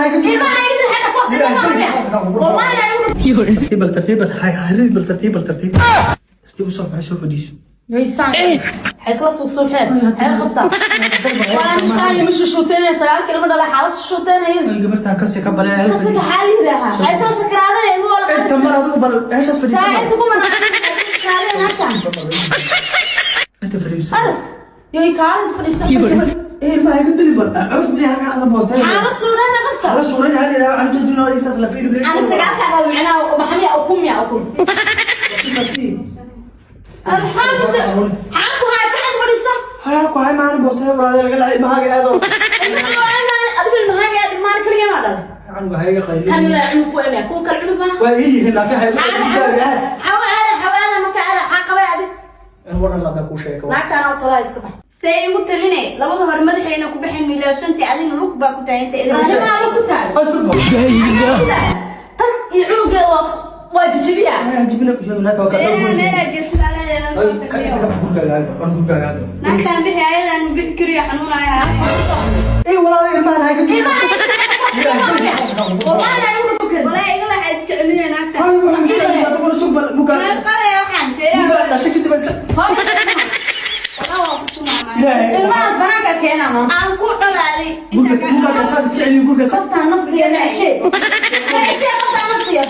Ilmaha iga xagga ku wallahi la igu. Tartiib bal, tartiib bal, hay hay bal, tartiib bal, tartiib tartiib usoo baxay, soo fadhiiso. Yaysaan xisla suusuuxeen xeel qabtaa waa misaani ma shushuuteynaya sagaalka ilmo dhalay xaalas shushuuteynaya. Ay, gabartan kasi ka bale. Kasika xaali yidhaahaa xisla sakraadanaya ilmo waa la Inta mar adigu bal meeshaas fadhiiso. Saacid kuma sakraadeen halkan. Inta fadhiiso. Arag yoy kaalin fadhiiso. Eh, ilmaha iga dili bal, cod biyaha ka hadla boostay. Xaala suurana qofta. Hala suuran hal ilaa cunto duno intaas la fiiri. Ana sagaalka dhal macnaha maxamiya ukumiya ukum. Alxamdu xaan ku hay kacad fadhiiso. Haya ku hay maana boostay walaal laga lacay ilmahaaga aado. Adigu ilmahaaga aad ilmaha kaliya ma dhalay. Canuga hayga qayli. Kan ilaa cunug ku emaya kuwa kale cunug maaha. Waa ii yihiin, laakiin hay. Xawaada xawaada marka aada xaa qabay adig. Waran la ku sheeko. Naagtaana u talaa iska bax. See igu taline labada hore madaxayna ku baxeen milaashantii, adina lug baa ku taagantay. Anima anu ku taag Ay, sug. Tan iyo cunugeeda waa jijibiya. Jibina iyo la tawakkal. Meelaa jeesan. Ay, ka inta ka gurgaaga aan gurgaaga. Naagtaan bixi, ayadaan bixi kariyo xanuunaya. Ee walaal, ilmaha hayga jibina. Wallahi la igu dhufan karin. Walaa iga waxaa iska celiya naagtaan. Ay, waxaan iska celiyaa adigu sug bal mugaa. Meel qalaya waxaan feeraha. Mugaa dhashay kadib iska. Soo baxay. Walaa waa ku tumaa. Ilaahay. Ilmahaas banaanka keenaa maanta. Aan ku dhalaalay. Gurga mugaa dhashay, iska celiyo gurga. Qoftaan naftiya nacshee nacshee, qoftaan naftiya.